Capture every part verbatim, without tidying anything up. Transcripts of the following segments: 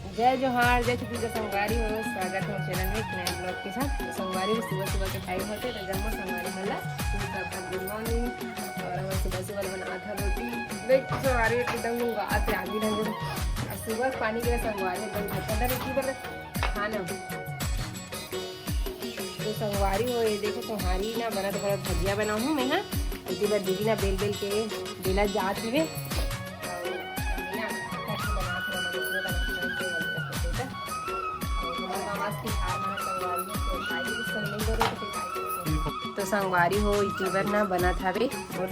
जय जोहार, जय छत्तीसगढ़ संगवारी हो, स्वागत है चैनल में एक नए ब्लॉग के साथ। तो संगवारी हो, सुबह सुबह के टाइम होते तो जम्मो संगवारी मन ला सुबह का गुड मॉर्निंग। और हम सुबह सुबह बनात है रोटी। देख संगवारी एकदम मुंगा आते आदमी ढंग। सुबह पानी के संगवारी एकदम धक्का धर की बोले खाना। तो संगवारी हो, ये देखो, सोहारी ना बनत बनत भजिया बनाहूँ मैं, हाँ। इसी बार दीदी ना बेल बेल के बेला जात हवे। और ये ना, कैसे बनात हवे, मतलब, पूरा बनात हवे, पूरा बनात हवे। और हमारे मामा के हार में संगवारी हो, तो खाई भी सुन नहीं बोले, तो फिर खाई भी सुन। तो संगवारी हो, इसी बार ना बनत हवे और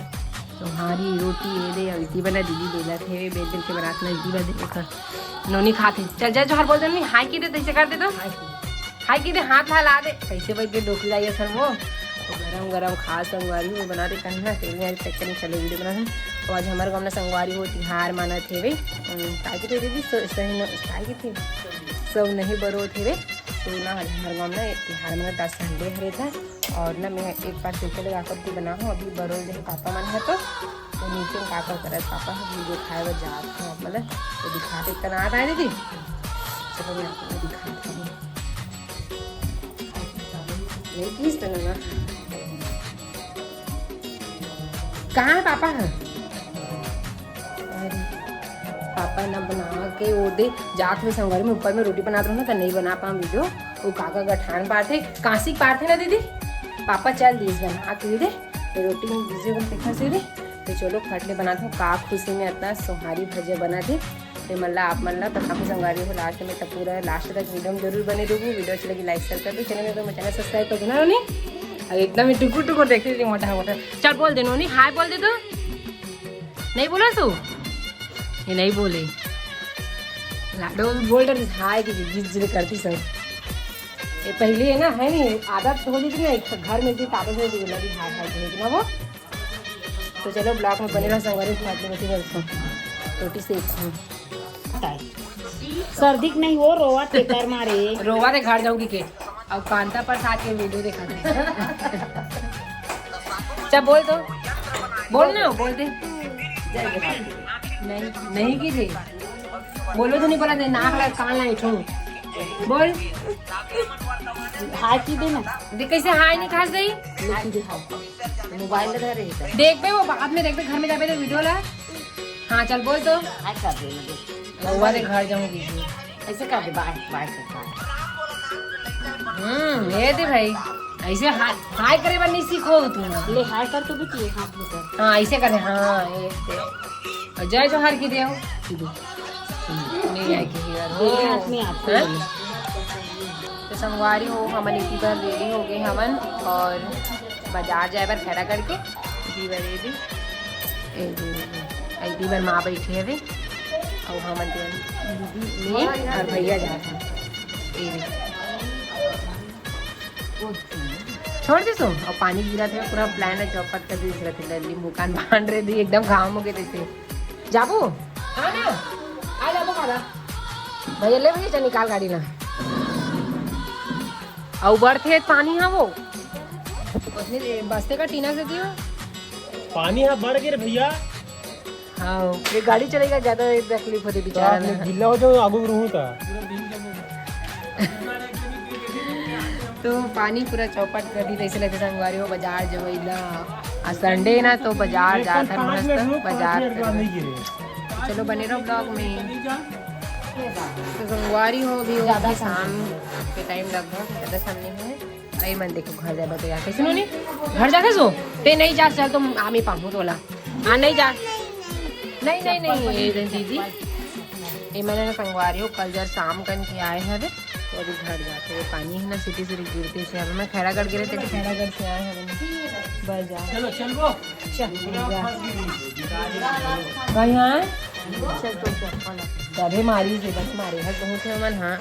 सोहारी रोटी ये दे, और इसी बार ना दीदी बेला थे, बेल बेल के बनात ना, इसी बार देखो। नोनी खात हे। चल, जय जोहार बोल दे नोनी, हाय की दे, तैसे कर दे तो। हाय की दे, हाथ ला, ला दे। कैसे बैठ के डोकरी लाई असन वो। तो गरम गरम खा संगवारी हो, बना दे कन्हा, तेल में आज तक नहीं चले वीडियो बना हम। तो आज हमारे गाँव में संगवारी हो, तिहार मानत हे भाई। हम्म, काय के थे दीदी? सो-, सही न-, काय के थे? सब नहीं बरो थे रे। तो ना आज हमारे गाँव में तिहार मानत, आज संडे हरे था। और ना मैं एक बार सिरके लगा कर के बना हूँ, अभी बरो जैसे पापा मन है तो तो नीचे में का का करत पापा ह वीडियो खाए बर जात हे, मतलब, तो दिखाते इतना आ रहा है दीदी। चलो मैं आपको दिखाती हूँ। नहीं, please तो ना। कहाँ है पापा ह? अरे, पापा ना बना के वो दे जात हुए संगवारी में ऊपर में रोटी बनात रहूँ ना, तो नहीं बना पाऊँ वीडियो। वो काका गठान पारथे, कांसी पारथे ना दीदी, पापा चल दीस बना के दे। तो रोटी में दीजिए, हम देखा से दे। तो चलो, फट ले बनात हूँ। का खुशी में इतना सोहारी भजिया बनात हे, ते मन ला, आप मन ला बताहूँ संगवारी हो। लास्ट में तब पूरा लास्ट तक वीडियो में जरूर बने रहू। वीडियो अच्छी लगी, लाइक, शेयर कर दो। चैनल में तो मैं चैनल सब्सक्राइब कर देना नोनी। और एकदम ही टुकुर टुकुर देखते थे, मोटा मोटा। चल बोल दे नोनी, हाय बोल दे तो। नहीं बोला तू? ये नहीं बोले। लाडो बोल रही हाय की जिद जिद करती सब। ये पहली है ना, है नहीं, आदत हो जाती ना, एक घर में भी आदत हो जाती है, लगी हाय हाय की, लेकिन वो। तो चलो, ब्लॉग में बने रहो, संगवारी, खाट में बैठी रहो, रोटी सेक हूँ। सर्दी के नहीं हो, रोवा तेकर मारे। रोवा ते घर जाऊंगी के। अब कांता प्रसाद के वीडियो देखा थे। चल बोल तो, बोल ना, बोल दे। नहीं, नहीं की थी। बोलो तो नहीं बोला, नहीं, नाक लग, कान लग, छू। बोल। हाय की दे ना। दे, कैसे हाय नहीं खास दे? लेकिन दिखाओ। मोबाइल धरे है तो। देख बे, वो बाद में देख बे, घर में जाबे तो वीडियो ला। हाँ, चल बोल तो। हाय कर दे मुझे। रउआ दे घर जाऊंगी। ऐसे कर दे, बाय, बाय कर, बाय। हम्म, ये दे भाई, ऐसे हाय, हाय करे बर नहीं सीखो तुम। ले, हाय कर तू भी किए हाथ में कर। हाँ, ऐसे करे, हाँ, ये दे। और जय जोहार की दे हो। नहीं आए की यार। दोनों हाथ में आप हैं? तो संगवारी हो, हमन इसी बार रेडी हो गए हमन और बाजार जाए बर खड़ा करके। इसी बार ये भी, ए, ये भी। इसी बार माँ बैठी हवे और हमन तीन दीदी, मैं और भैया जात हन। ये भी। छोड़ दे सो, और पानी गिरा थे, पूरा प्लान है, चौपट कर दी, दूसरा फिर नींबू कान बांध रहे दी, एकदम घाम हो गए थे। जाबो? हाँ ना? आ जाबो खादा। भैया ले भैया, चल निकाल गाड़ी ला। अउ बढ़थे पानी हा वो। उतने दे-, बस्ते का टीना से दियो। पानी हा बढ़ गे रे भैया। हाँ, ये गाड़ी चलेगा, ज्यादा तकलीफ होती बेचारा आप लोग ना। गिल्ला हो जाओ, आगू रहूं ता। तो पानी पूरा चौपट कर दी, ऐसे लगता संगवारी हो बाजार जवैला। आ संडे ना तो बाजार एक जात हन, पाँच मस्त मिनट रुक, पाँच बाजार मिनट बाद कर। नहीं गिरे। चलो बने रहो ब्लॉग में। तो संगवारी हो भी ज्यादा होगी शाम के टाइम लगभग दस सामने है। अरे मन देखो घर जाए बता कैसे नोनी घर जाते सो ते नहीं जा चल तुम आमी पाहू तोला। हाँ नहीं जा नहीं नहीं नहीं ये दीदी। ये मैंने ना संगवारी हो कल जर शाम कन के आए हैं तो अभी घर जाते हुए पानी है ना सिटी सिटी गिरते से अब मैं खैरागढ़ गिरे थे खैरागढ़ से आए हैं बस जा चलो चल वो चल जा कहीं आए चल तो चल तभे मारी से बस मारे हर बहुत है मन हाँ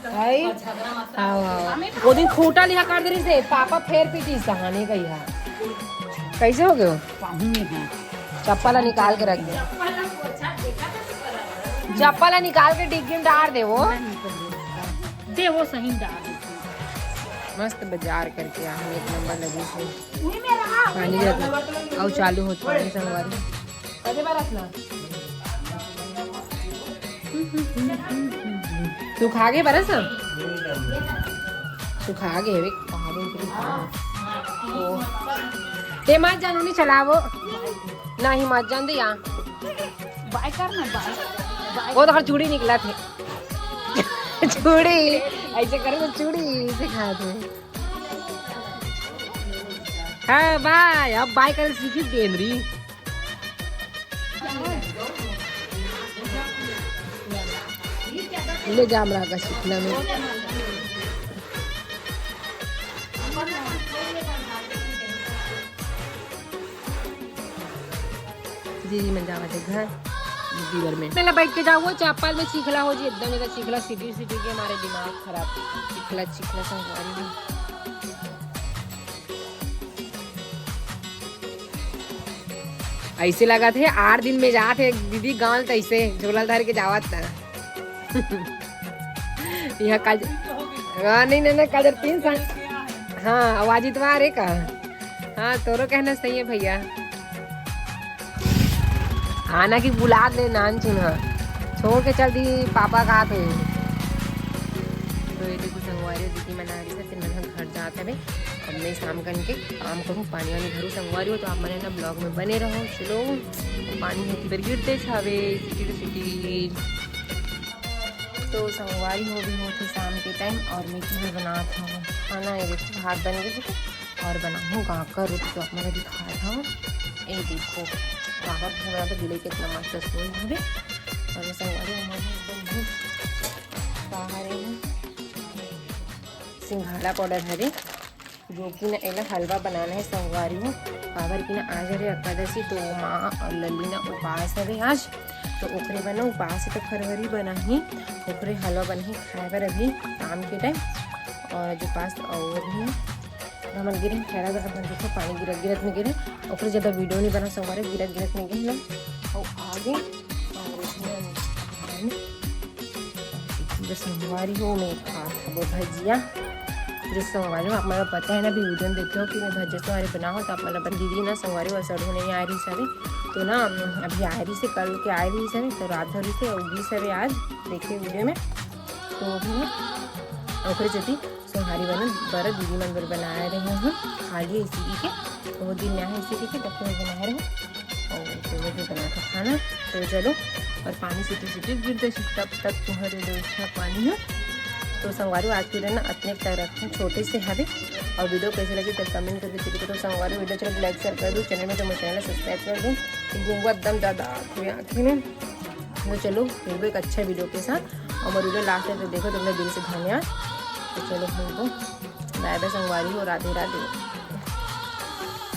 भाई आओ आओ वो दिन खूटा लिहा कर दे रही से पापा फेर पीटी सहाने गई है कैसे हो गए पाहुन है चप्पल निकाल के रख दे चप्पल निकाल के डिग्गी में डाल दे वो दे वो सही डाल दे मस्त बाजार करके आ हम एक नंबर लगी से पानी जाता और चालू होता है संगवारी अरे बरस ना। तू खा गे बरस ना? तू खा गे बे, खा गे, खा गे। ओ। ते मत जानू नहीं चलावो। नहीं मत जान दे यहाँ। बाय कर ना, बाय। बाय। वो तो हर चूड़ी निकला थे। चूड़ी। ऐसे करे तो चूड़ी से खा थे। हाँ बाय, अब बाय कर सीखी बेंदरी। ले जा हमरा का सीखना में। दीदी मन जावत हे घर दीदी बर में। पहले बैठ के जाओ, वो चापल में चीखला हो जी, एकदम एला चीखला सिटी सिटी के हमारे दिमाग खराब। चीखला, चीखला संगवारी में। ऐसे लगत हे आठ दिन में जात हे दीदी गाँव, तैसे झोला धर के जावत ना। यहाँ काज-, हाँ, नहीं, नहीं, नहीं, काजर तीन साल। हाँ, आवाज इतवार है का? हाँ, तोरो कहना सही है भैया। आना की बुला दे नान चुना। छोड़ के चल दी पापा का तो। तो ये देखो संगवारी दीदी मना रही है, फिर मैंने घर जाते हुए अब मैं शाम कन के काम करूँ, पानी वानी भरूँ संगवारी हो, तो आप मने ना ब्लॉग में बने रहो। चलो पानी होती पर गिरते छावे सिटी सिटी। तो संगवारी हो भी होती शाम के टाइम और मैं तुम्हें बनात हूँ खाना। ये देखो भात बन गए और बनाऊँ गाँव का रोटी, तो आप मने दिखा था। ये देखो गाँव का खाना तो बिले कितना मस्त सोई हवे। और संगवारी हमारे एकदम ही बाहर है सिंघाड़ा पाउडर हरे। जो कि ना एला हलवा बनाना है संगवारी हो, काबर कि ना आज हरे एकादशी, तो माँ और लल्ली ना उपास हवे आज, तो ओकरे बर ना उपास है तो फरवरी बना ही ओकरे हलवा बना ही खाए बर अभी शाम के टाइम। और जो पास और भी है हमन गिरे खैरा जगह अपन देखो पानी गिरत गिरत में गिरे, ओकरे ज्यादा वीडियो नहीं बना संगवारी, गिरत गिरत में गिरे ना। और आगे और इसमें जो संगवारी हो मैं खात हबो भजिया। जो संगवारी हो आप मन ला पता है ना, अभी वीडियो में देखे हो कि मैं भजिया संगवारी बनाओ, तो आप मन ला अपन दीदी ना संगवारी हो सड़ो नहीं आ रही सवे, तो ना अभी आ रही से कल के आ रही सवे, तो रात भर से उगी सवे आज देखे वीडियो में। तो अभी ना ओकरे चलती संगवारी बने बर दीदी मन बर बनाए रहे हूँ, खा लिए इसी के, बहुत दिन में आए इसी के, तब तो मैं बनाए रहे हूँ। और तो मैं भी बना के खाना। तो चलो, और पानी सिटी सिटी गिर दे, तब तक तुम्हारे लिए अच्छा पानी है। तो संगवारी आज के दिन ना अतने तक रखते हैं, छोटे से हवे। और वीडियो कैसे लगी तब कमेंट करके जरूर बताओ। संगवारी वीडियो चलो लाइक शेयर कर दो, चैनल में तो मेरे चैनल सब्सक्राइब कर दो। घूंगा एकदम ज़्यादा आँखें में, आँखें में। तो चलो मिलबो एक अच्छा वीडियो के साथ, और मेरे वीडियो लास्ट तक देखो, तुमने दिल से धन्यवाद। तो चलो मिलबो, बाय बाय संगवारी हो, राधे राधे।